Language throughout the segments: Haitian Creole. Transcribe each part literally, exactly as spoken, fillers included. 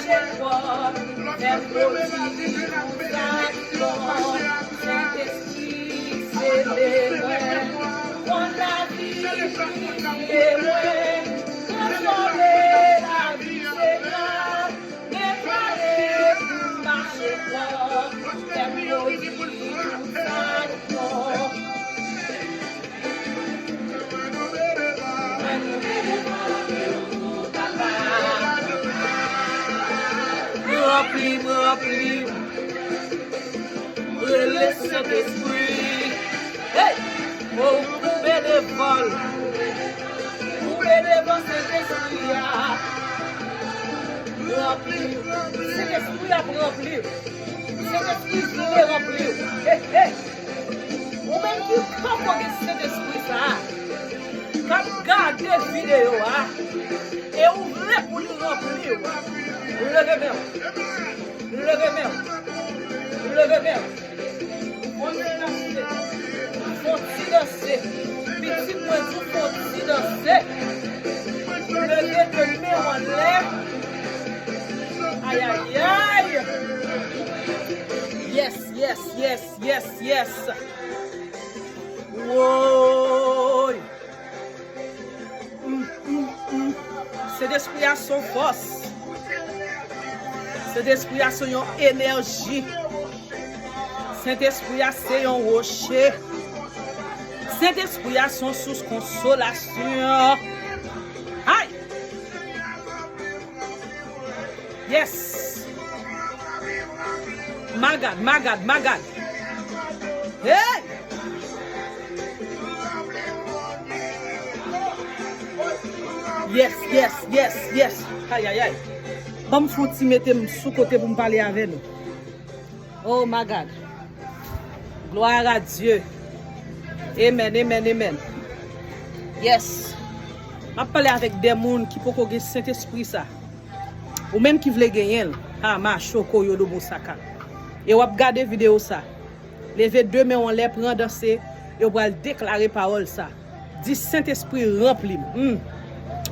Fè m pwodui pou zak mwen. Sentespri, sele mwen. Konn lavi, gide mwen. Transfòme lavi, Senyè. Prepare pou m mache pwòp, fè m pwodui pou zak mwen. Mwen kanpe devan ou, Papa. Ranpli m, ranpli m. Rele Sentespri. Hey! Oh, koube devan l. Koube devan Sentespri a. Ranpli. Sentespri ap ranpli w. Sentespri vle ranpli w. Hey, hey. Ou menm ki poko gen Sentespri sa a, k ap gade videyo a, e ou vle pou li ranpli w, leve men w. Leve men w. Leve men w. Fon ti danse. Fon ti danse. Pitit mwen di w fon ti danse. Leve de men w anlè. Ayayay. Yes, yes, yes, yes, yes. Woy. Mm, mm, mm. Sentespri a se yon fòs. Sentespri a se yon enèji. Sentespri a se yon woche. Sentespri a se yon sous konsolasyon. Ay! Yes! My God, my God, my God. Hey! Yes, yes, yes, yes. Ay, ay, ay. Ban m fon ti mete m sou kote pou m pale avè nou. Oh my God. Gloire à Dieu. Amen, amen, amen. Yes. M ap pale avèk de moun ki poko gen Sentespri sa. Ou menm ki vle genyen l, ha, ma, choko, yodo, mosaka. E w ap gade videyo sa. Leve de men w anlè, pran danse, e w pral deklare pawòl sa. Di, Sentespri, ranpli m. Hmm.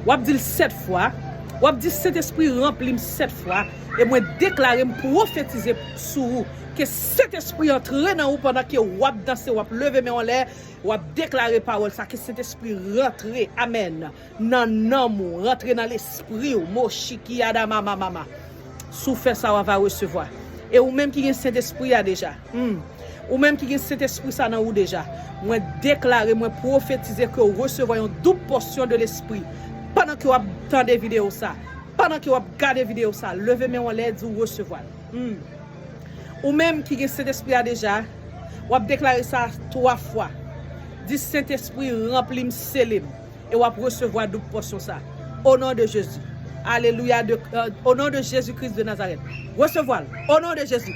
W ap di l sèt fwa. W ap di, Sentespri, ranpli m sèt fwa. E mwen deklare, m pwofetize sou ou. Ke Sentespri antre nan ou pandan ke w ap danse, w ap leve men w anlè, w ap deklare pawòl sa. Ke Sentespri rantre. Amèn. Nan nanm ou, rantre nan lespri w. Moshiki adama mama. Si w fè sa, w ava resevwa. E ou menm ki gen Sentespri a deja. Hmm. Ou menm ki gen Sentespri sa nan ou deja. Mwen deklare, mwen pwofetize ke w resevwa yon doub pòsyon de Lespri. Pandan ke w ap tande videyo sa, pandan ke w ap gade videyo sa, leve men w anlè, di w resevwa l. Hmm. Ou menm ki gen Sentespri a deja, w ap deklare sa twa fwa. Di, Sentespri, ranpli m, sele m. E w ap resevwa doub pòsyon sa. O non de Jezi. Alelouya. De, euh, o non de Jezi Kris de Nazarèt. Resevwa l. O non de Jezi.